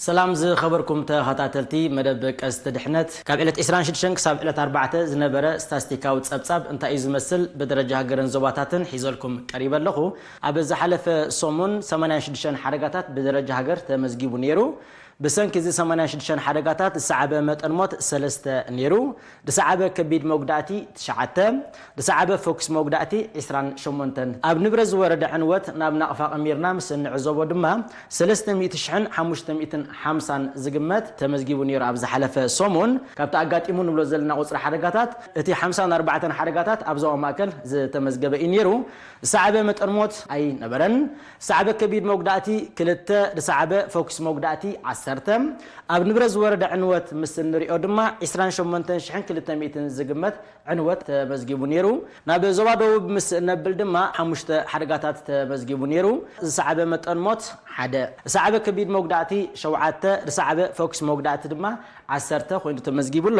ሰላም ዝኸበርኩም ተኸታተልቲ መደብ ቀስት ድሕነት፣ ካብ ዕለት ዕስራን ሽዱሽተን ክሳብ ዕለት ኣርባዕተ ዝነበረ ስታስቲካዊ ጸብጻብ እንታይ እዩ ዝመስል ብደረጃ ሃገርን ዞባታትን ሒዘልኩም ቀሪበ ኣለኹ። ኣብ ዝሓለፈ ሰሙን ሰማንያን ሽዱሽተን ሓደጋታት ብደረጃ ሃገር ተመዝጊቡ ነይሩ። ብሰንኪ እዚ ሰማንያን ሽዱሽተን ሓደጋታት ዝሰዓበ መጠን ሞት ሰለስተ ነይሩ። ዝሰዓበ ከቢድ መጉዳእቲ ትሽዓተ፣ ዝሰዓበ ፎክስ መጉዳእቲ ዕስራን ሸሞንተን። ኣብ ንብረት ዝወረደ ዕንወት ናብ ናቕፋ ቀሚርና ምስ እንዕዘቦ ድማ ሰለስተ ሚእቲ ሽሕን ሓሙሽተ ሚእትን ሓምሳን ዝግመት ተመዝጊቡ ነይሩ። ኣብ ዝሓለፈ ሰሙን ካብቲ ኣጋጢሙ ንብሎ ዘለና ቁጽሪ ሓደጋታት እቲ ሓምሳን ኣርባዕተን ሓደጋታት ኣብ ዞባ ማእከል ዝተመዝገበ እዩ ነይሩ። ዝሰዓበ መጠን ሞት ኣይነበረን። ዝሰዓበ ከቢድ መጉዳእቲ ክልተ፣ ዝሰዓበ ፎክስ መጉዳእቲ ዓሰርተ። ኣብ ንብረት ዝወረደ ዕንወት ምስ እንሪኦ ድማ ዕስራን ሸሞንተን ሽሕን ክልተ ሚእትን ዝግመት ዕንወት ተመዝጊቡ ነይሩ። ናብ ዞባ ደቡብ ምስ እነብል ድማ ሓሙሽተ ሓደጋታት ተመዝጊቡ ነይሩ። ዝሰዓበ መጠን ሞት ሓደ፣ ዝሰዓበ ከቢድ መጉዳእቲ ሸውዓተ፣ ዝሰዓበ ፎክስ መጉዳእቲ ድማ ዓሰርተ ኮይኑ ተመዝጊቡ ኣሎ።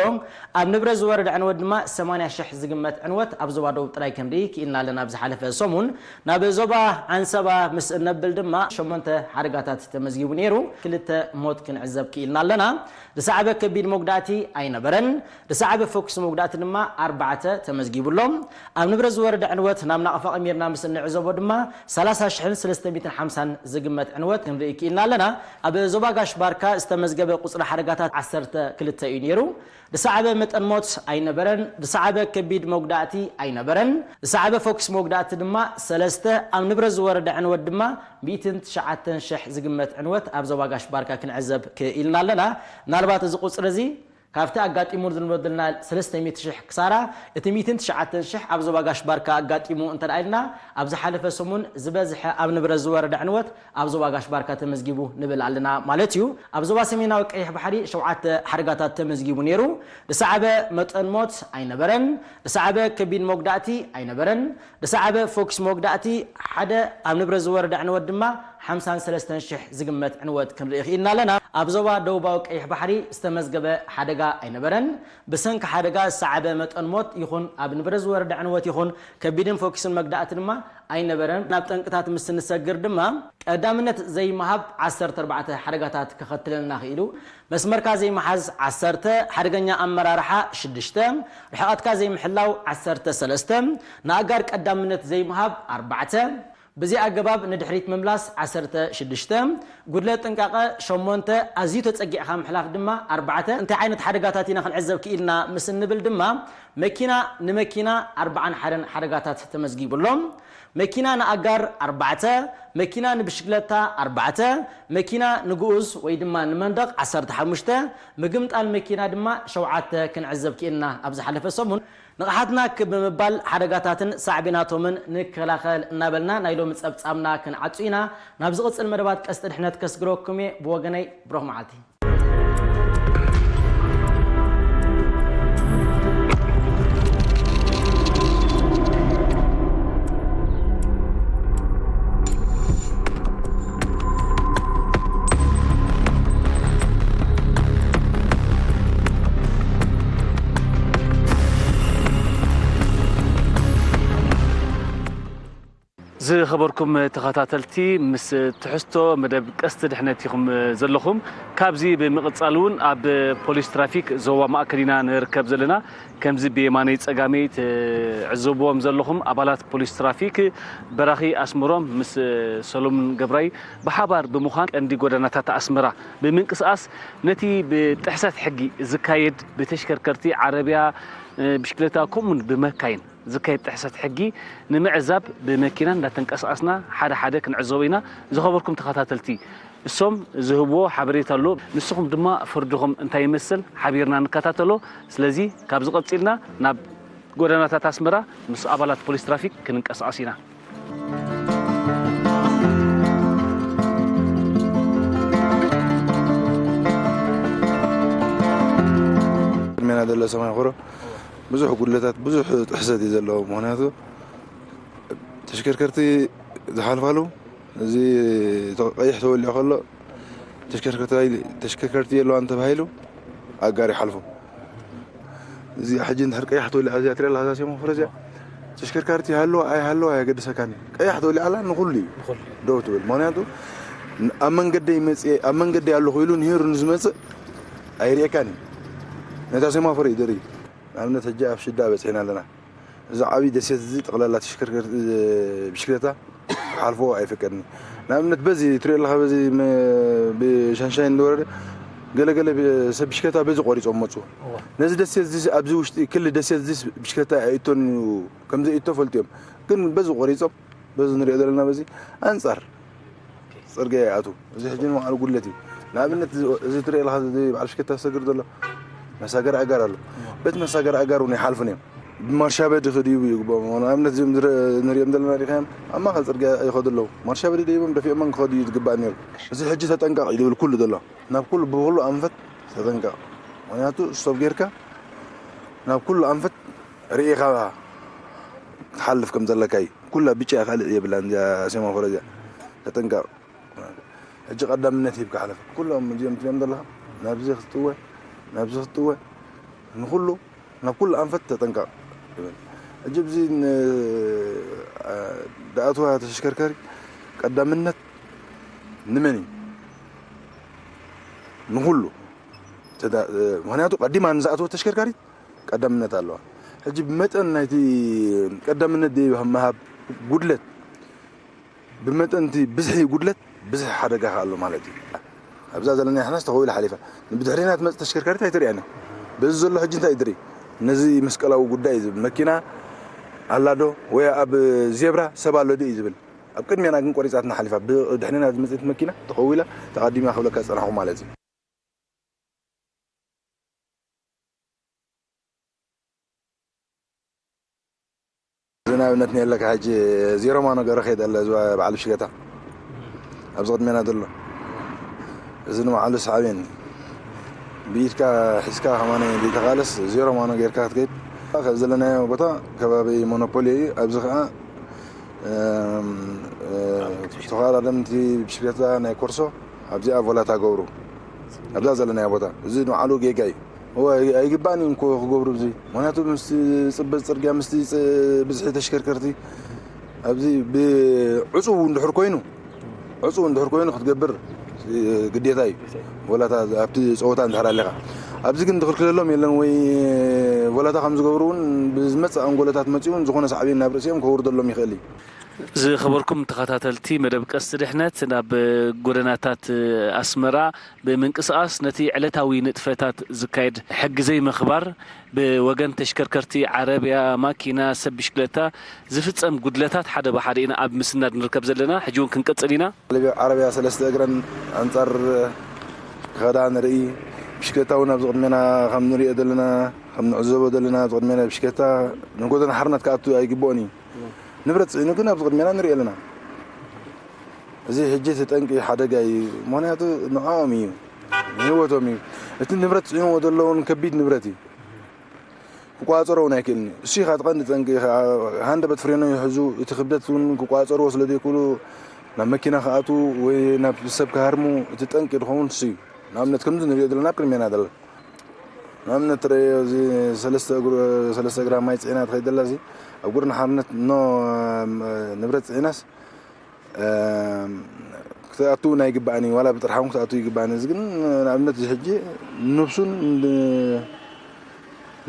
ኣብ ንብረት ዝወረደ ዕንወት ድማ ሰማንያ ሽሕ ዝግመት ዕንወት ኣብ ዞባ ደቡብ ጥራይ ክንርኢ ክኢልና ኣለና። ኣብ ዝሓለፈ ሰሙን ናብ ዞባ ዓንሰባ ምስ እነብል ድማ ሸሞንተ ሓደጋታት ተመዝጊቡ ነይሩ። ክልተ ሞት ክንዕዘብ ክኢልና ኣለና። ዝሰዓበ ከቢድ መጉዳእቲ ኣይነበረን። ዝሰዓበ ፎክስ መጉዳእቲ ድማ ኣርባዕተ ተመዝጊቡ ኣሎ። ኣብ ንብረት ዝወረደ ዕንወት ናብ ናቕፋ ቀሚርና ምስ እንዕዘቦ ድማ ሰላሳ ሽሕን ሰለስተ ሚእትን ሓምሳን ዝግመት ዕንወት ክንርኢ ክኢልና ኣለና። ኣብ ዞባ ጋሽ ባርካ ዝተመዝገበ ቁጽሪ ሓደጋታት ዓሰርተ ክልተ እዩ ነይሩ። ዝሰዓበ መጠን ሞት ኣይነበረን። ዝሰዓበ ከቢድ መጉዳእቲ ኣይነበረን። ዝሰዓበ ፎክስ መጉዳእቲ ድማ ሰለስተ፣ ኣብ ንብረት ዝወረደ ዕንወት ድማ ሚእትን ትሽዓተን ሽሕ ዝግመት ዕንወት ኣብ ዞባ ጋሽ ባርካ ክንዕዘብ ክኢልና ኣለና። ምናልባት እዚ ቁጽሪ እዚ ካብቲ ኣጋጢሙ ዝንበደልና ሰለስተ ሚእቲ ሽሕ ክሳራ፣ እቲ ሚእትን ትሽዓተን ሽሕ ኣብ ዞባ ጋሽ ባርካ ኣጋጢሙ እንተ ደኣ ኢልና፣ ኣብ ዝሓለፈ ሰሙን ዝበዝሐ ኣብ ንብረት ዝወረደ ዕንወት ኣብ ዞባ ጋሽ ባርካ ተመዝጊቡ ንብል ኣለና ማለት እዩ። ኣብ ዞባ ሰሜናዊ ቀይሕ ባሕሪ ሸውዓተ ሓደጋታት ተመዝጊቡ ነይሩ። ዝሰዓበ መጠን ሞት ኣይነበረን። ዝሰዓበ ከቢድ መጉዳእቲ ኣይነበረን። ዝሰዓበ ፎክስ መጉዳእቲ ሓደ፣ ኣብ ንብረት ዝወረደ ዕንወት ድማ ሓምሳን ሰለስተን ሽሕ ዝግመት ዕንወት ክንርኢ ክኢልና ኣለና። ኣብ ዞባ ደቡባዊ ቀይሕ ባሕሪ ዝተመዝገበ ሓደጋ ኣይነበረን። ብሰንኪ ሓደጋ ዝሰዓበ መጠን ሞት ይኹን ኣብ ንብረት ዝወረደ ዕንወት ይኹን ከቢድን ፎክስን መጉዳእቲ ድማ ኣይነበረን። ናብ ጠንቅታት ምስ እንሰግር ድማ ቀዳምነት ዘይምሃብ ዓሰርተ ኣርባዕተ ሓደጋታት ከኸትለልና ክኢሉ። መስመርካ ዘይምሓዝ ዓሰርተ፣ ሓደገኛ ኣመራርሓ ሽዱሽተ፣ ርሕቐትካ ዘይምሕላው ዓሰርተ ሰለስተ፣ ንኣጋር ቀዳምነት ዘይምሃብ ኣርባዕተ፣ ብዘይ ኣገባብ ንድሕሪት ምምላስ ዓሰርተ ሽዱሽተ፣ ጉድለት ጥንቃቐ ሸሞንተ፣ ኣዝዩ ተጸጊዕካ ምሕላፍ ድማ ኣርባዕተ። እንታይ ዓይነት ሓደጋታት ኢና ክንዕዘብ ክኢልና ምስ እንብል ድማ፣ መኪና ንመኪና ኣርባዓን ሓደን ሓደጋታት ተመዝጊቡ ኣሎ። መኪና ንኣጋር ኣርባዕተ፣ መኪና ንብሽክለታ ኣርባዕተ፣ መኪና ንግኡዝ ወይ ድማ ንመንደቕ ዓሰርተ ሓሙሽተ፣ ምግምጣል መኪና ድማ ሸውዓተ ክንዕዘብ ክኢልና። ኣብ ዝሓለፈ ሰሙን ንቕሓትና ክብ ብምባል ሓደጋታትን ሳዕቤናቶምን ንከላኸል እናበልና ናይ ሎሚ ጸብጻብና ክንዓጹ ኢና። ናብ ዝቕጽል መደባት ቀስቲ ድሕነት ከስግረኩም እየ። ብወገነይ ብሩኽ መዓልቲ። ዝኸበርኩም ተኸታተልቲ፣ ምስ ትሕዝቶ መደብ ቀስቲ ድሕነት ኢኹም ዘለኹም። ካብዚ ብምቕጻል እውን ኣብ ፖሊስ ትራፊክ ዞባ ማእከል ኢና ንርከብ ዘለና። ከምዚ ብየማነይ ጸጋመይ ትዕዘብዎም ዘለኹም ኣባላት ፖሊስ ትራፊክ በራኺ ኣስመሮም ምስ ሰሎሙን ገብራይ ብሓባር ብምዃን ቀንዲ ጎደናታት ኣስመራ ብምንቅስቓስ ነቲ ብጥሕሰት ሕጊ ዝካየድ ብተሽከርከርቲ፣ ዓረብያ፣ ብሽክለታ ከምኡውን ብመካይን ዝካየድ ጥሕሰት ሕጊ ንምዕዛብ ብመኪና እንዳተንቀሳቐስና ሓደ ሓደ ክንዕዘቦ ኢና። ዝኸበርኩም ተኸታተልቲ፣ እሶም ዝህብዎ ሓበሬታ ኣሎ። ንስኹም ድማ ፍርድኹም እንታይ ይመስል ሓቢርና ንከታተሎ። ስለዚ ካብዚ ቀጺልና ናብ ጎደናታት ኣስመራ ምስ ኣባላት ፖሊስ ትራፊክ ክንንቀሳቐስ ኢና። ቅድሜና ዘሎ ሰማይ ኹሮ ብዙሕ ጉድለታት፣ ብዙሕ ጥሕሰት እዩ ዘለዎ። ምኽንያቱ ተሽከርከርቲ ዝሓልፋሉ፣ እዚ ቀይሕ ተወሊዑ ከሎ ተሽከርከርቲ፣ ተሽከርከርቲ የለዋን ተባሂሉ ኣጋር ይሓልፉ። እዚ ሕጂ እንድሕር ቀያሕ ተወሊዓ እዚኣ ትሪኣ ኣለኻ፣ እዛ ሴማፎር እዚኣ፣ ተሽከርካርቲ ይሃለዋ ኣይሃለዋ ኣየገድሰካን እዩ። ቀያሕ ተወሊዓ ኣላ ንኹሉ እዩ ንኹሉ። ደው ትብል። ምኽንያቱ ኣብ መንገደይ መፅየ፣ ኣብ መንገደይ ኣለኹ ኢሉ ንሂሩ ንዝመፅእ ኣይርእየካን እዩ። ነታ ሴማፎር እዩ ዝርኢ። ንኣብነት ሕጂ ኣብ ሽዳ በፂሕና ኣለና። እዚ ዓብዪ ደሴት እዚ ጠቕላላ ተሽከርከርቲ ብሽክለታ ክሓልፎ ኣይፈቀድን። ንኣብነት በዚ ትሪኦ ኣለኻ፣ በዚ መ- ብሻንሻይ እንደወረደ ገለገለ ብ- ሰብ ብሽክለታ በዚ ቆሪፆም መፁ። ነዚ ደሴት እዚ ኣብዚ ውሽጢ ክሊ ደሴት እዚ ብሽክለታ ኣይእቶን እዩ፣ ከምዘይእቶ ፈልጥዮም። ግን በዚ ቆሪፆም በዚ ንሪኦ ዘለና በዚ ኣንፃር ፅርግያ ይኣቱ። እዚ ሕጂ ንባዕሉ ጉድለት እዩ። ንኣብነት እዚ- እዚ ትሪኦ ኣለኻ፣ እዚ በዓል ብሽክለታ ዝሰግር ዘሎ መሳገሪ ኣጋር ኣሎ። በቲ መሳገሪ ኣጋር እውን ይሓልፉን እዮም። ብማርሻ በዲ ክድይቡ ይግብኦም። ንኣብነት እዚኦም ዝረ- ንሪኦም ዘለና ሪኻዮም ኣብ ማእኸል ፅርግያ ይኸዱ ኣለዉ። ማርሻ በዲ ደይቦም ደፊኦሞም ክኸዱ እዩ ዝግባእ ነይሩ። እዚ ሕጂ ተጠንቀቕ እዩ ዝብል ኩሉ ዘሎ። ናብ ኩሉ ብኩሉ ኣንፈት ተጠንቀቕ። ምክንያቱ ስቶፕ ጌርካ ናብ ኩሉ ኣንፈት ርኢኻ ክትሓልፍ ከም ዘለካ እዩ። ኩላ ብጫ ካልእ የብላን እዚኣ ሴማፎር እዚኣ። ተጠንቀቕ። ሕጂ ቀዳምነት ሂብካ ሓለፍ። ኩሎም እዚኦም ትሪኦም ዘለኻ ናብዚ ክትጥወ ናብዚ ክትጥወ ንኹሉ ናብ ኩሉ ኣንፈት ተጠንቀቕ ይብል። ሕጂ ኣብዚ ን- ኣ- ዝኣትዋ ተሽከርካሪ ቀዳምነት ንመን እዩ? ንኹሉ። ተዳ- ምኽንያቱ ቀዲማ ንዝኣትወት ተሽከርካሪት ቀዳምነት ኣለዋ። ሕጂ ብመጠን ናይቲ ቀዳምነት ደይ ምሃብ ጉድለት፣ ብመጠን እቲ ብዝሒ ጉድለት ብዝሒ ሓደጋ ከ ኣሎ ማለት እዩ። ኣብዛ ዘለና ንሕናስ ተኸዊላ ሓሊፋ። ብድሕሪና ትመፅእ ተሽከርካሪት ኣይትርእያን እያ። በዚ ዘሎ ሕጂ እንታይ ትርኢ? ነዚ መስቀላዊ ጉዳይ እዩ ዝብል። መኪና ኣላ ዶ ወይ ኣብ ዜብራ ሰብ ኣሎ ዶ እዩ ዝብል። ኣብ ቅድሜና ግን ቆሪፃትና ሓሊፋ። ብድሕሪና ዝመፅት መኪና ተኸዊላ ተቐዲማ ክብለካ ዝፀናሕኩ ማለት እዩ። እዚ ንኣብነት ንየለካ ሕጂ ዜሮ ማኖ ገረ ከይደ ኣለ እዚ በዓል ብሽገታ ኣብዚ ቅድሜና ዘሎ እዚ ንባዕሉ ሰዓቤን ብኢድካ ሒዝካ ከማነ ዘይተኻለስ ዜሮ ማኖ ጌርካ ክትከይድ ካብ ዘለናዮ ቦታ ከባቢ ሞኖፖሊ እዩ። ኣብዚ ከዓ እም፣ እ፣ ተቐዳደምቲ ብሽክሌታ ናይ ኮርሶ ኣብዚኣ ቮላታ ገብሩ ኣብዛ ዘለናዮ ቦታ እዚ ንባዕሉ ጌጋ እዩ። እወ፣ ኣይ- ኣይግባእን እዩ እንኮ ክገብሩ እዚ። ምክንያቱ ምስቲ ዝፅበፅ ፅርግያ ምስቲ ፅ- ብዝሒ ተሽከርከርቲ ኣብዚ ብዕፁው እንድሕር ኮይኑ ዕፁው እንድሕር ኮይኑ ክትገብር እ፣ ግዴታ እዩ። ቮላታ ኣብቲ ፀወታ እንድሕር ኣለካ ኣብዚ ግን ዝኽልክለሎም የለን ወይ ቮላታ ከም ዝገብሩ እውን ብዝመፅእ ኣንጎሎታት መፂኡ እውን ዝኾነ ሳዕቤን ናብ ርእሲኦም ከውርደሎም ይኽእል እዩ። ዝኸበርኩም ተኸታተልቲ መደብ ቀስቲ ድሕነት፣ ናብ ጎደናታት ኣስመራ ብምንቅስቓስ ነቲ ዕለታዊ ንጥፈታት ዝካየድ ሕጊ ዘይምኽባር ብወገን ተሽከርከርቲ፣ ዓረብያ፣ ማኪና፣ ሰብ ብሽክለታ ዝፍጸም ጉድለታት ሓደ ብሓደ ኢና ኣብ ምስናድ ንርከብ ዘለና። ሕጂ እውን ክንቅጽል ኢና። ዓረብያ ሰለስተ እግረን ኣንጻር ክኸዳ ንርኢ። ብሽክለታ እውን ኣብዚ ቅድሜና ከም ንሪኦ ዘለና፣ ከም ንዕዘቦ ዘለና፣ ኣብዚ ቅድሜና ብሽክለታ ንጎደና ሓርነት ክኣቱ ኣይግብኦን እዩ። ንብረት ጽዒኑ ግን ኣብዚ ቅድሜና ንሪኦ ኣለና። እዚ ሕጂ እቲ ጠንቂ ሓደጋ እዩ። ምኽንያቱ ንዕኦም እዩ፣ ንህይወቶም እዩ። እቲ ንብረት ጽዒንዎ ዘሎ እውን ከቢድ ንብረት እዩ። ክቋጸሮ እውን ኣይክእልን እዩ። እሱ እዩ ኻብ ቀንዲ ጠንቂ። ሃንደበት ፍሬኖ ይሕዙ፣ እቲ ክብደት እውን ክቋጸርዎ ስለ ዘይክእሉ ናብ መኪና ክኣትዉ ወይ ናብ ሰብ ክሃርሙ እቲ ጠንቂ ዝኸውን እሱ እዩ። ንኣብነት ከምዚ ንሪኦ ዘለና ኣብ ቅድሜና ዘሎ ንኣብነት ትረኣዮ እዚ ሰለስተ እግሩ ሰለስተ እግራ ማይ ጽዒና ትኸይድ ዘላ እዚ ኣብ ጎደና ሓርነት ኖ ንብረት ጽዒናስ እም፣ ክትኣቱ ናይ ግባእኒ ዋላ ብጥርሓ እውን ክትኣቱ ይግባእኒ። እዚ ግን ንኣብነት እዚ ሕጂ ንነብሱን ን-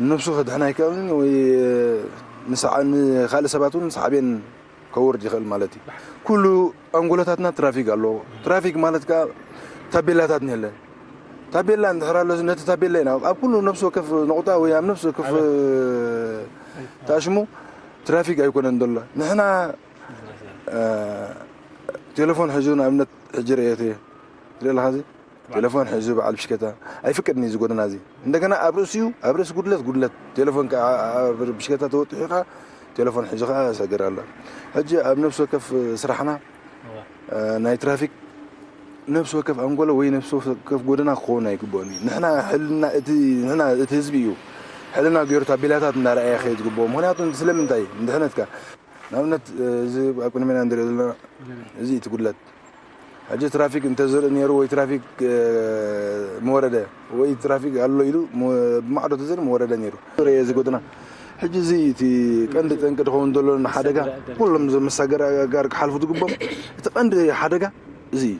ንነብሱ ከድሕን ኣይክእልን ወይ ንሰዓ- ንካልእ ሰባት እውን ሳዕቤን ከውርድ ይኽእል ማለት እዩ። ኩሉ ኣንጎሎታትና ትራፊክ ኣለዎ። ትራፊክ ማለት ከዓ ታቤላታት ንየለን። ታቤላ እንድሕር ኣሎ ነቲ ታቤላ ኢና ኣብ ኩሉ ነብሲ ወከፍ ነቑጣ ወይ ኣብ ነብሲ ወከፍ ተኣሽሙ ትራፊክ ኣይኮነን ዘሎ። ንሕና ቴሌፎን ሒዙ ንኣብነት ሕጂ ርእየት እየ ትርኢ ኣለኻ እዚ ቴሌፎን ሒዙ በዓል ብሽከታ ኣይፍቅድን እዩ እዚ ጎደና እዚ። እንደገና ኣብ ርእሲኡ ኣብ ርእሲ ጉድለት ጉድለት ቴሌፎን ከዓ ኣብ ብሽከታ ተወጢሑ ከዓ ቴሌፎን ሒዙ ከዓ ሰገር ኣሎ። ሕጂ ኣብ ነፍሲ ወከፍ ስራሕና ናይ ትራፊክ ነፍሲ ወከፍ ኣንጎሎ ወይ ነፍሲ ወከፍ ጎደና ክኸውን ኣይግብኦን እዩ። ንሕና ሕልና እቲ ንሕና እቲ ህዝቢ እዩ ሕልና ገይሩ ታቤላታት እናረኣየ ክኸይድ ዝግብኦ። ምክንያቱ ስለምንታይ ንድሕነትካ ንኣብነት እዚ ኣብ ቅድሜና ንሪኦ ዘለና እዚ እቲ ጉድለት ሕጂ ትራፊክ እንተዝርኢ ነይሩ ወይ ትራፊክ ምወረደ ወይ ትራፊክ ኣሎ ኢሉ ብማዕዶ ተዘሪ ምወረደ ነይሩ ርአ እዚ ጎደና ሕጂ እዚ እቲ ቀንዲ ጠንቂ ዝኸውን ዘሎ ሓደጋ ኩሎም እዞም መሳገሪ ኣጋር ክሓልፉ ዝግቦም እቲ ቀንዲ ሓደጋ እዚ እዩ።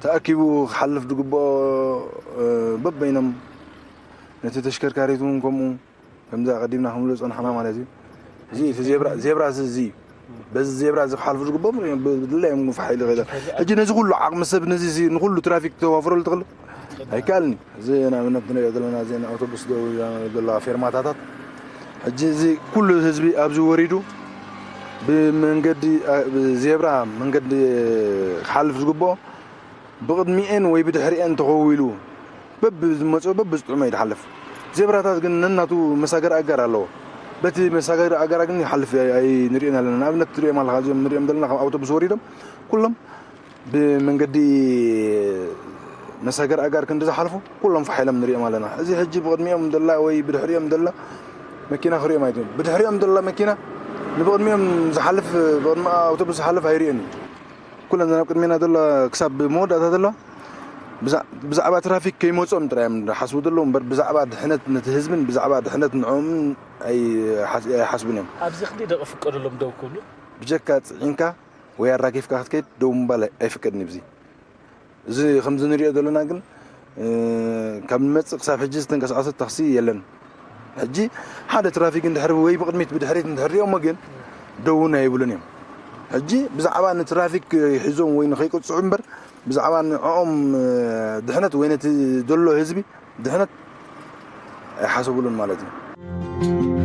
ተኣኪቡ ክሓልፍ ዝግብኦ፣ እ፣ በበይኖም ነቲ ተሽከርካሪት እውን ከምኡ፣ ከምዚ ኣቐዲምና ክንብሎ ዝጸናሕና ማለት እዩ። እዚ እቲ ዜብራ፣ ዜብራ እዚ፣ እዚ እዩ። በዚ ዜብራ እዚ ክሓልፉ ዝግብኦም ብ-፣ ብድላዮም ፋሕ ኢሉ ይኸይድ። ሕጂ ነዚ ኩሉ ዓቕሚ ሰብ ነዚ እዚ ንኩሉ ትራፊክ ተዋፍረሉ ትኽእል? ኣይከኣልን እዩ። እዚ ንኣብነት ንሪኦ ዘለና እዚ ንኣውቶቡስ ደው ኢላ ዘለዋ ፌርማታታት፣ ሕጂ እዚ ኩሉ ህዝቢ ኣብዚ ወሪዱ ብመንገዲ፣ አ፣ ብዜብራ መንገዲ ክሓልፍ ዝግብኦ ብቕድሚኤን ወይ ብድሕሪኤን ተኸዊሉ በብዝመፅኦ በብዝጥዕሞ እዩ ዝሓልፍ። ዜብራታት ግን ነናቱ መሳገሪ ኣጋር ኣለዎ። በቲ መሳገሪ ኣጋር ግን ይሓልፍ ኣይ-፣ ኣይንሪእን ኣለና። ንኣብነት ትሪኦም ኣለኻ፣ እዚኦም ንሪኦም ዘለና ካብ ኣውቶቡስ ወሪዶም ኩሎም ብመንገዲ መሳገሪ ኣጋር ክንዲ ዝሓልፉ ኩሎም ፋሕ ኢሎም ንሪኦም ኣለና። እዚ ሕጂ ብቕድሚኦም ደላ ወይ ብድሕሪኦም ደላ መኪና ክሪኦም ኣይትም። ብድሕሪኦም ደላ መኪና ንብቕድሚኦም ዝሓልፍ፣ ብቕድሚ ኣውቶቡስ ዝሓልፍ ኣይሪእን እዩ። ኩለን እዘን ኣብ ቅድሜና ዘሎ ክሳብ መወዳእታ ዘሎ ብዛ-፣ ብዛዕባ ትራፊክ ከይመጾም ጥራይ እዮም ዝሓስቡ ዘለዉ እምበር ብዛዕባ ድሕነት ነቲ ህዝብን ብዛዕባ ድሕነት ንዕኦምን ኣይሓስ-፣ ኣይሓስቡን እዮም። ኣብዚ ክንደይ ደቂ ፍቀደሎም ደው ክብሉ? ብጀካ ጽዒንካ ወይ ኣራጊፍካ ክትከይድ ደው ምባል ኣይፍቀድን እዩ። እዚ ከምዚ ንሪኦ ዘለና ግን፣ እ፣ ካብ ንመጽእ ክሳብ ሕጂ ዝተንቀሳቐሰ ታክሲ የለን። ሕጂ ሓደ ትራፊክ እንድሕር ወይ ብቕድሚት ብድሕሪት እንድሕር ሪኦሞ ግን ደው እውን ኣይብሉን እዮም። ሕጂ ብዛዕባ ንትራፊክ ሒዞም ወይ ንኸይቅጽዑ እምበር ብዛዕባ ንዕኦም፣ እ፣ ድሕነት ወይ ነቲ ዘሎ ህዝቢ ድሕነት ኣይሓሰቡሉን ማለት እዩ።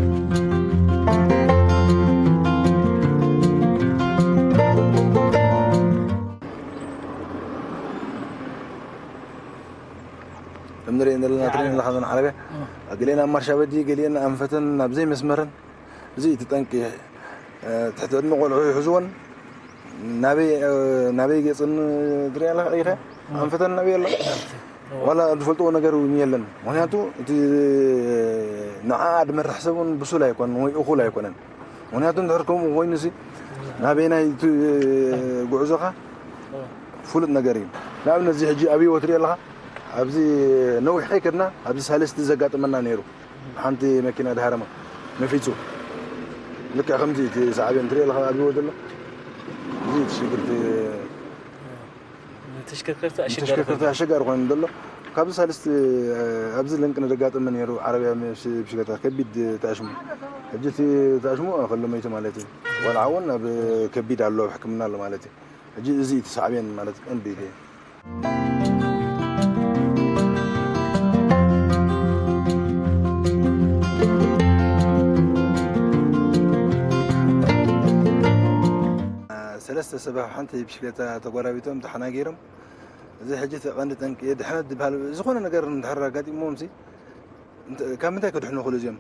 ከም ንሪኦ ዘለና ትሪኦ ኣለኻ ዘን ዓረብያ ገሊአን ኣብ ማርሻ በዲ ገሊአን ኣንፈተን ኣብ ዘይመስመረን እዚ እቲ ጠንቂ። እ፣ ትሕቲ ዕድመ ቆልዑ ይሕዝወን ናበይ፣ እ፣ ናበይ ገጽን ትሪኦ ኣለኻ ኢኻ ኣንፈተን ናበይ ኣሎ ዋላ ዝፈልጥዎ ነገር እውን የለን። ምክንያቱ እቲ ንዓኣ ዝመርሕ ሰብ እውን ብሱል ኣይኮነን ወይ እኹል ኣይኮነን። ምክንያቱ እንድሕር ከምኡ ኮይኑ ሲ ናበይ ናይ እቲ ጉዕዞኻ ፍሉጥ ነገር እዩ። ንኣብነት እዚ ሕጂ ኣብይዎ ትሪኦ ኣለኻ ኣብዚ ነዊሕ ከይከድና ኣብዚ ሳልስቲ ዘጋጠመና ነይሩ። ሓንቲ መኪና ድሃረማ ነፊጹ። ልክዕ ከምዚ እቲ ሳዕቤን ትሪኦ ኣለኻ ኣብይዎ ዘሎ። እዚ እቲ ሽግርቲ ተሽከርከርቲ ኣሸጋሪ ተሽከርከርቲ ኮይኑ። ኣሸጋሪ ኮይኑ ዘሎ። ካብዚ ሳልስቲ ኣብዚ ለንቅነ ዘጋጠመ ነይሩ። ዓረብያ ምስ ብሽክለታ ከቢድ ተኣሽሙ። ሕጂ እቲ ተኣሽሙ ከሎ መይቱ ማለት እዩ። ቆልዓ እውን ኣብ ከቢድ ኣሎ፣ ኣብ ሕክምና ኣሎ ማለት እዩ። ሕጂ እዚ እዩ እቲ ሳዕቤን ማለት ቀንዲ እዩ። ሰለስተ ሰብ ኣብ ሓንቲ ብሽክለታ ተጎራቢቶም ተሓናጊሮም። እዚ ሕጂ እቲ ቀንዲ ጠንቂ ድሕነት ዝበሃል ዝኾነ ነገር እንድሕር ኣጋጢሞም ሲ እንተ-፣ ካብ ምንታይ ክድሕኑ ይኽእሉ እዚኦም?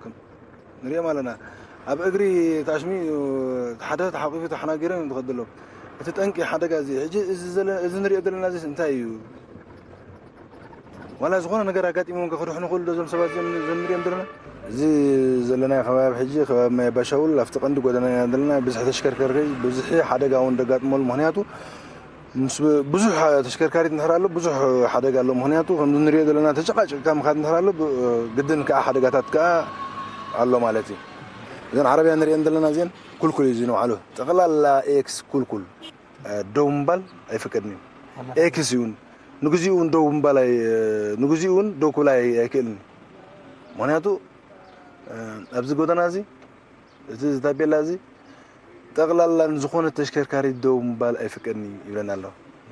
ከም-፣ ንሪኦም ኣለና። ኣብ እግሪ ተኣሽሙ ሓደ ተሓቂፉ ተሓናጊሮም እዮም ዝኸዱ ዘለዉ። እቲ ጠንቂ ሓደጋ እዚ ሕጂ እዚ ዘለ-፣ እዚ ንሪኦ ዘለና እዚ እንታይ እዩ? ዋላ ዝኾነ ነገር ኣጋጢሞም ከ ክድሕኑ ይኽእሉ ዶ እዞም ሰባት እዚኦም፣ እዞም ንሪኦም ዘለና? እዚ ዘለናዮ ከባቢ ሕጂ ከባቢ ማይ ባሻውል ኣብቲ ቀንዲ ጎደና ኢና ዘለና። ብዝሒ ተሽከርከርቲ፣ ብዝሒ ሓደጋ እውን ደጋጥመሉ። ምኽንያቱ ምስ ብዙሕ ተሽከርካሪት እንድሕር ኣሎ ብዙሕ ሓደጋ ኣሎ። ምኽንያቱ ከምዚ ንሪኦ ዘለና ተጨቃጭቅካ ምኻድ እንድሕር ኣሎ ብ-፣ ግድን ከዓ ሓደጋታት ከዓ ኣሎ ማለት እዩ። እዘን ዓረብያ ንሪአን ዘለና እዚአን ኩልኩል እዩ እዚ ንባዕሉ። ጠቕላላ ኤክስ ኩልኩል፣ እ፣ ደው ምባል ኣይፍቀድን እዩ። ኤክስ እውን ንግዚኡ እውን ደው ምባል ኣይ-፣ ንግዚኡ እውን ደው ክብል ኣይ-፣ ኣይክእልን እዩ። ምኽንያቱ፣ እ፣ ኣብዚ ጎደና እዚ፣ እቲ ታፔላ እዚ ጠቕላላ ንዝኾነ ተሽከርካሪ ደው ምባል ኣይፍቀድን እዩ ይብለና ኣሎ።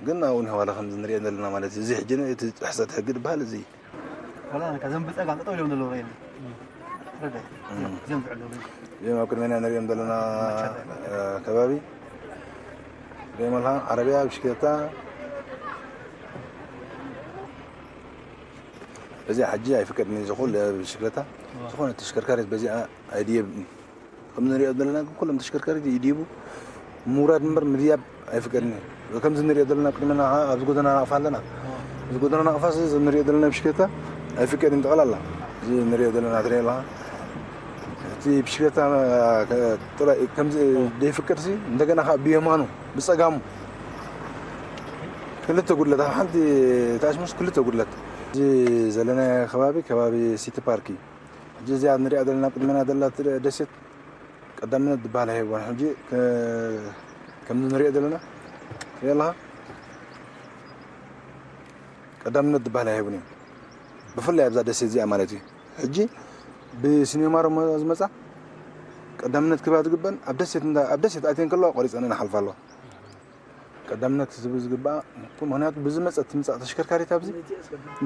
ግን ኣብኡ እኒሀ ዋላ ከምዚ ንሪኦ ዘለና ማለት እዩ። እዚ ሕጂ እቲ ጥሕሰት ሕጊ ዝበሃል እዚ እዩ። ዋላ ነካ ዘም ብጸጋም ጠጠው ኢሎም ዘለዉ ርኣየኒ። ረዳይ። እም። እዚኦም ዝዕለዉ። እዚኦም ኣብ ቅድሜና ንሪኦም ዘለና፣ እ፣ ከባቢ ሪኦም ኣለኻ፣ ዓረብያ፣ ብሽክለታ። በዚኣ ሕጂ ኣይፍቀድን እዩ ዝኹል ብሽክለታ። ዝኾነ ተሽከርካሪት በዚኣ ኣይድየብን። ከም ንሪኦ ዘለና ግን ኩሎም ተሽከርካሪት ይድይቡ። ምውራድ እምበር ምድያብ ኣይፍቀድን እዩ። ከምዚ ንሪኦ ዘለና ቅድሜና ከዓ ኣብዚ ጎደና ናቕፋ ኣለና። እዚ ጎደና ናቕፋ እዚ ንሪኦ ዘለና ብሽክለታ ኣይፍቀድን ጠቕላላ። እዚ ንሪኦ ዘለና ትሪኦ ኣለኻ። እቲ ብሽክለታ፣ እ፣ ጥራይ ከምዚ ደይፍቀድሲ እንደገና ከዓ ብየማኑ ብጸጋሙ ክልተ ጉድለት፣ ኣብ ሓንቲ ተኣሽሙስ ክልተ ጉድለት። እዚ ዘለናዮ ከባቢ፣ ከባቢ ሲቲ ፓርክ እዩ። ሕጂ እዚኣ ንሪኣ ዘለና ቅድመና ዘላ ት-፣ ደሴት ቀዳምነት ዝበሃል ኣይህቦን። ሕጂ ከ-፣ ከምዚ ንሪኦ ዘለና፣ ትሪኦ ኣለኻ? ቀዳምነት ዝበሃል ኣይህቡን እዮም። ብፍላይ ኣብዛ ደሴት እዚኣ ማለት እዩ። ሕጂ ብሲኒማሮ ዝመጻ ቀዳምነት ክባ ዝግበን ኣብ ደሴት እንዳ ኣብ ደሴት ኣትየን ከለዋ ቆሪጸን ንሓልፋ ኣለዋ። ቀዳምነት ዝብል ዝግባኣ፣ ምኽንያቱ ብዝመጸት ትምጻእ ተሽከርካሪት ኣብዚ፣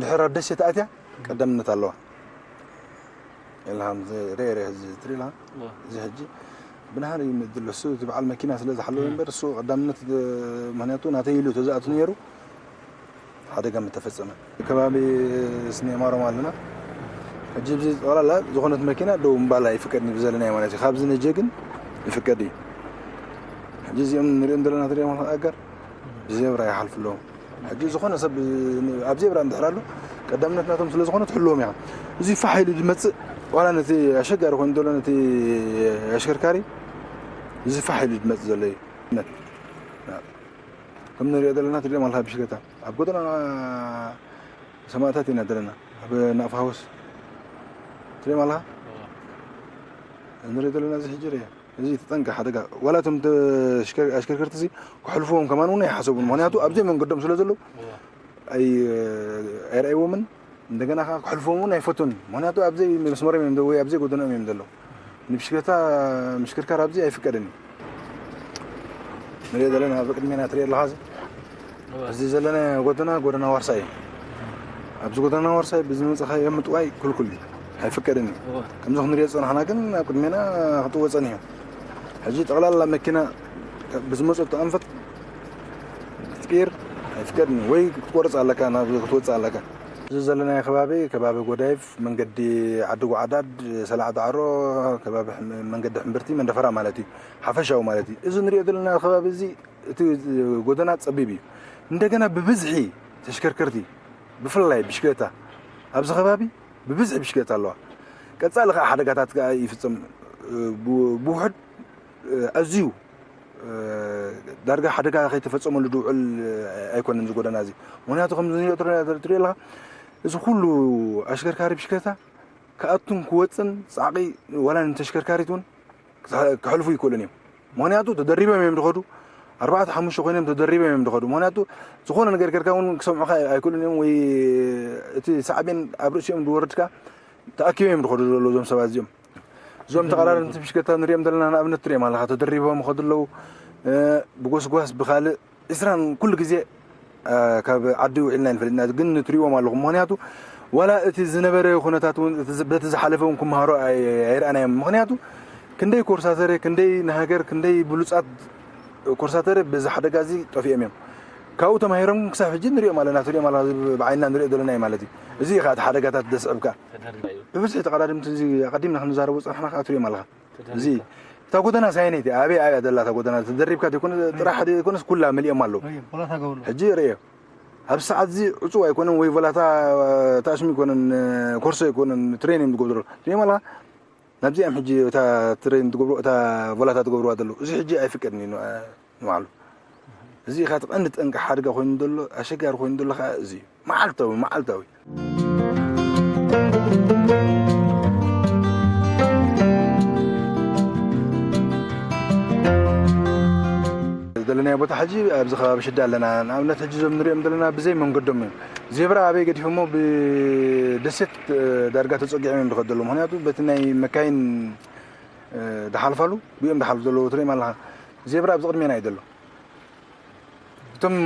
ድሕር ኣብ ደሴት ኣትያ ቀዳምነት ኣለዋ። ኢልሃም፣ ዝ-፣ ሬ-፣ ሬ-፣ እዚ ትሪላ፣ እዎ። እዚ ሕጂ ብናህሪ እዩ ምድሎ። እሱ እቲ በዓል መኪና ስለ ዝሓለወ እም። እምበር፣ እሱ ቀዳምነት፣ እ፣ ምኽንያቱ ናተይ ኢሉ ተዝኣቱ ነይሩ፣ ሓደጋ ምተፈጸመ። ከባቢ ስኔማሮም ኣለና። ሕጂ ኣብዚ ጠቕላላ ዝኾነት መኪና ደው ምባል ኣይፍቀድን እዩ ብዘለናዮ ማለት እዩ። ካብዚ ንጀ ግን ይፍቀድ እዩ። ሕጂ እዚኦም ንሪኦም ዘለና ትሪኦም ኣለኻ ኣጋር ብዜብራ ይሓልፉ ኣለዉ። ሕጂ ዝኾነ ሰብ ኣብ ዜብራ እንድሕር ኣሎ ቀዳምነት ናቶም ስለ ዝኾነ ትሕልዎም ኢኻ። እዚ ፋሕ ኢሉ ዝመጽእ ዋላ ነቲ ኣሸጋሪ ኮይኑ ዘሎ ነቲ ኣሽከርካሪ እዚ ፋሕ ኢሉ ዝመጽእ ዘሎ እዩ። ከም ንሪኦ ዘለና ትሪኦም ኣለኻ ብሽክለታ ኣብ ጎደና ሰማእታት ኢና ዘለና ኣብ ናቕፋ ሃውስ ትሪኦም ኣለኻ ንሪኦ ዘለና እዚ ሕጂ ርአ እዚ ተጠንቀ ሓደጋ ዋላ እቶም ተሽከር- ኣሽከርከርቲ እዚ ክሕልፍዎም ከማን እውን ኣይሓሰቡን ምክንያቱ ኣብዘይ መንገዶም ስለ ዘለዉ ኣይ- ኣይረኣይዎምን እንደገና ከዓ ክሕልፍዎም እውን ኣይፈቱን ምክንያቱ ኣብዘይ መስመሮም እዮም ወይ ኣብዘይ ጎደኖም እዮም ዘለዉ ንብሽክለታ ምሽክርካር ኣብዚ ኣይፍቀድን እዩ ንሪኦ ዘለና ኣብ ቅድሜና ትሪኦ ኣለኻ እዚ እዚ ዘለና ጎደና ጎደና ዋርሳይ እዩ ኣብዚ ጎደና ዋርሳይ ብዝመፅኻዮ ምጥዋይ ክልኩል እዩ ኣይፍቀድን እዩ ከምዚ ክንሪኦ ዝፀናሕና ግን ኣብ ቅድሜና ክጥወፀን እዩ ሕጂ ጠቕላላ መኪና ብዝመፀቶ ኣንፈት ክትቅይር ኣይፍቀድን እዩ ወይ ክትቆርፅ ኣለካ ናብ ክትወፅእ ኣለካ እዚ ዘለናዮ ከባቢ ከባቢ ጎዳይፍ መንገዲ ዓዲ ጓዕዳድ ሰላዕ ዳዕሮ ከባቢ መንገዲ ሕምብርቲ መንደፈራ ማለት እዩ ሓፈሻዊ ማለት እዩ እዚ ንሪኦ ዘለና ከባቢ እዚ እቲ ጎደና ፀቢብ እዩ እንደገና ብብዝሒ ተሽከርከርቲ ብፍላይ ብሽክለታ ኣብዚ ከባቢ ብብዝሒ ብሽክለታ ኣለዋ ቀፃሊ ከዓ ሓደጋታት ከዓ ይፍፅም ብውሕድ ኣዝዩ ዳርጋ ሓደጋ ከይተፈፀመሉ ዝውዕል ኣይኮነን እዚ ጎደና እዚ ምክንያቱ ከምዚ ትሪኦ ኣለካ እዚ ኩሉ ኣሽከርካሪ ብሽክለታ ክኣቱን ክወፅን ፃዕቂ ዋላ ንተሽከርካሪት እውን ክሕልፉ ይክእሉን እዮም ምክንያቱ ተደሪቦም እዮም ዝኸዱ ኣርባዕተ ሓሙሽተ ኮይኖም ተደሪቦም እዮም ዝኸዱ ምክንያቱ ዝኾነ ነገር ገርካ እውን ክሰምዑካ ኣይክእሉን እዮም ወይ እቲ ሳዕቤን ኣብ ርእሲኦም ዝወርድካ ተኣኪቦም እዮም ዝኸዱ ዘለዉ እዞም ሰባት እዚኦም እዞም ተቐዳደምቲ ብሽክለታ ንሪኦም ዘለና ንኣብነት ትሪኦም ኣለካ ተደሪቦም ይኸዱ ኣለዉ ብጎስጓስ ብካልእ እስራን ኩሉ ግዜ ካብ ዓዲ ውዒልና ንፈልጥና ግን ንትሪዎም ኣለኹም ምክንያቱ ዋላ እቲ ዝነበረ ኩነታት እውን በቲ ዝሓለፈ እውን ክመሃሮ ኣይረኣናዮም ምክንያቱ ክንደይ ኮርሳተረ ክንደይ ንሃገር ክንደይ ብሉፃት ኮርሳተረ በዚ ሓደጋ እዚ ጠፊኦም እዮም ካብኡ ተማሂሮም ክሳብ ሕጂ ንሪኦም ኣለና ትሪኦም ኣላ ብዓይንና ንሪኦ ዘለና እዩ ማለት እዩ እዚ ከዓ እቲ ሓደጋታት ደስዕብካ ብብዝሒ ተቐዳድምቲ እዚ ኣቐዲምና ክንዛረቦ ፀናሕና ከዓ ትሪኦም ኣለካ እዚ እታ ጎደና ሳይነይቲ ኣበይ ኣብያ ዘላ እታ ጎደና ተደሪብካ ዘይኮነ ጥራሕ ዘይኮነስ ኩላ መሊኦም ኣለዉ ሕጂ ርእዮ ኣብ ሰዓት እዚ ዕፁብ ኣይኮነን ወይ ቮላታ ታሽሚ ይኮነን ኮርሶ ኣይኮነን ትሬን እዮም ዝገብሩ ትሬን ማላ ናብዚኣም ሕጂ እታ ትሬን ትገብሩ እታ ቮላታ ትገብርዋ ዘለዉ እዚ ሕጂ ኣይፍቀድን እዩ ንባዕሉ እዚ ኢኻ እቲ ቀንዲ ጠንቂ ሓደጋ ኮይኑ ዘሎ ኣሸጋሪ ኮይኑ ዘሎ ከዓ እዚ እዩ መዓልታዊ መዓልታዊ ዘለናዮ ቦታ ሕጂ ኣብዚ ከባቢ ሽዳ ኣለና ንኣብነት ሕጂ ዞም ንሪኦም ዘለና ብዘይ መንገዶም እዮም ዜብራ ኣበይ ገዲፎሞ ብደሴት ዳርጋ ተፀጊዖም እዮም ዝኸዱ ዘለዉ ምክንያቱ በቲ ናይ መካይን ዝሓልፋሉ ብኦም ዝሓልፉ ዘለዉ ትሪኦም ኣለካ ዜብራ ኣብዚ ቅድሜና እዩ ዘሎ እቶም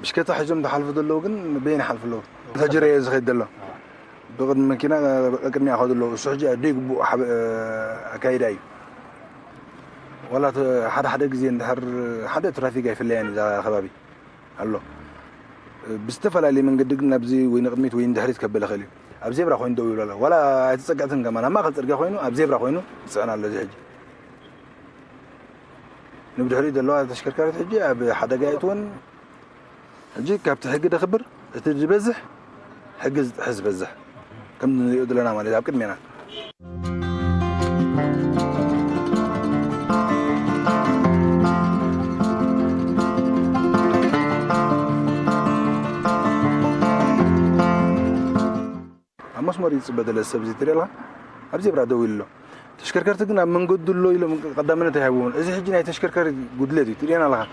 ብሽከታ ሒዞም ዝሓልፉ ዘለዉ ግን በየን ይሓልፉ ኣለዉ ተጅረየ ዝኸይድ ዘሎ ብቅድሚ መኪና ቅድሚያ ከዱ ኣለዉ እሱ ሕጂ ኣደ ግቡእ ኣካይዳ እዩ ዋላ ሓደ ሓደ ግዜ እንድሕር ሓደ ትራፊክ ኣይፍለያን እዛ ከባቢ ኣሎ ብዝተፈላለየ መንገዲ ግን ናብዚ ወይ ንቅድሚት ወይ ንድሕሪት ከበለ ኽእል እዩ ኣብ ዜብራ ኮይኑ ደው ይብሎ ኣሎ ዋላ ኣይተፀግዕትን ከማን ኣብ ማእከል ፅርግያ ኮይኑ ኣብ ዜብራ ኮይኑ ይፅዕን ኣሎ እዚ ሕጂ ንብድሕሪኡ ዘለዋ ተሽከርካሪት ሕጂ ኣብ ሓደጋ የእትወን ሕጂ ካብቲ ሕጊ ደኽብር እቲ ዝበዝሕ ሕጊ ዝጥሕስ ዝበዝሕ ከም ንሪኦ ዘለና ማለት ኣብ ቅድሜና ኣብ መስመር ይፅበ ደለ ሰብ እዚ ትሪኦ ኣለካ ኣብ ዜብራ ደው ኢሉ ኣሎ ተሽከርከርቲ ግን ኣብ መንገዱ ኣሎ ኢሎም ቀዳምነት ኣይሃብዎን እዚ ሕጂ ናይ ተሽከርካሪ ጉድለት እዩ ትሪኦን ኣለካ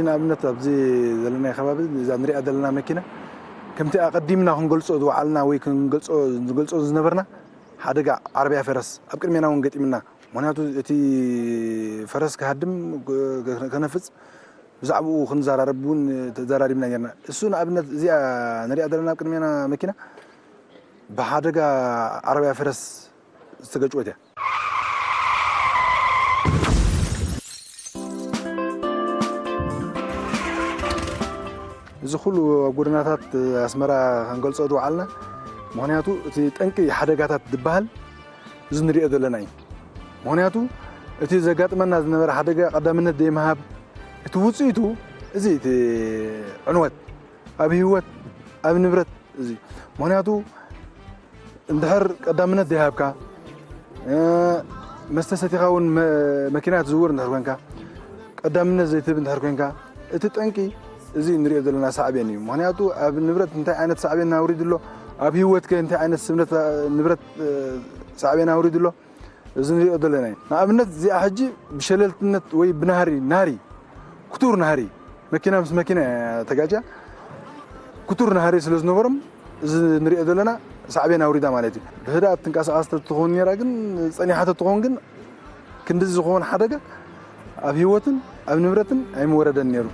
ንኣብነት ኣብዚ ዘለናዮ ከባቢ እዛ ንሪኣ ዘለና መኪና ከምቲ ኣቐዲምና ክንገልጾ ዝወዓልና ወይ ክንገልጾ ዝገልጾ ዝነበርና ሓደጋ ዓረብያ ፈረስ ኣብ ቅድሜና እውን ገጢምና። ምክንያቱ እቲ ፈረስ ክሃድም ከነፍጽ ብዛዕባኡ ክንዘራረብ እውን ተዘራሪብና ነርና። እሱ ንኣብነት እዚኣ ንሪኣ ዘለና ኣብ ቅድሜና መኪና ብሓደጋ ዓረብያ ፈረስ ዝተገጭወት እያ። እዚ ኩሉ ኣብ ጎደናታት ኣስመራ ክንገልጾ ዝወዓልና ምክንያቱ እቲ ጠንቂ ሓደጋታት ዝበሃል እዚ ንሪኦ ዘለና እዩ። ምክንያቱ እቲ ዘጋጥመና ዝነበረ ሓደጋ ቀዳምነት ዘይምሃብ እቲ ውፅኢቱ እዚ እቲ ዕንወት ኣብ ህይወት ኣብ ንብረት እዚ ምክንያቱ እንድሕር ቀዳምነት ዘይሃብካ መስተ ሰቲኻ እውን መኪና ትዝውር እንድሕር ኮንካ ቀዳምነት ዘይትህብ እንድሕር ኮንካ እቲ ጠንቂ እዚ ንሪኦ ዘለና ሳዕቤን እዩ። ምክንያቱ ኣብ ንብረት እንታይ ዓይነት ሳዕቤን ኣውሪዱ ኣሎ፣ ኣብ ህይወትከ እንታይ ዓይነት ስብነት ንብረት ሳዕቤን ኣውሪዱ ኣሎ እዚ ንሪኦ ዘለና እዩ። ንኣብነት እዚኣ ሕጂ ብሸለልትነት ወይ ብናህሪ ናህሪ ክቱር ናህሪ መኪና ምስ መኪና ተጋጫ ክቱር ናህሪ ስለ ዝነበሮም እዚ ንሪኦ ዘለና ሳዕቤን ኣውሪዳ ማለት እዩ። ብህድኣት ትንቀሳቐስ ተትኸውን ነራ ግን ጸኒሓ ተትኸውን ግን ክንድዚ ዝኸውን ሓደጋ ኣብ ህይወትን ኣብ ንብረትን ኣይምወረደን ነይሩ።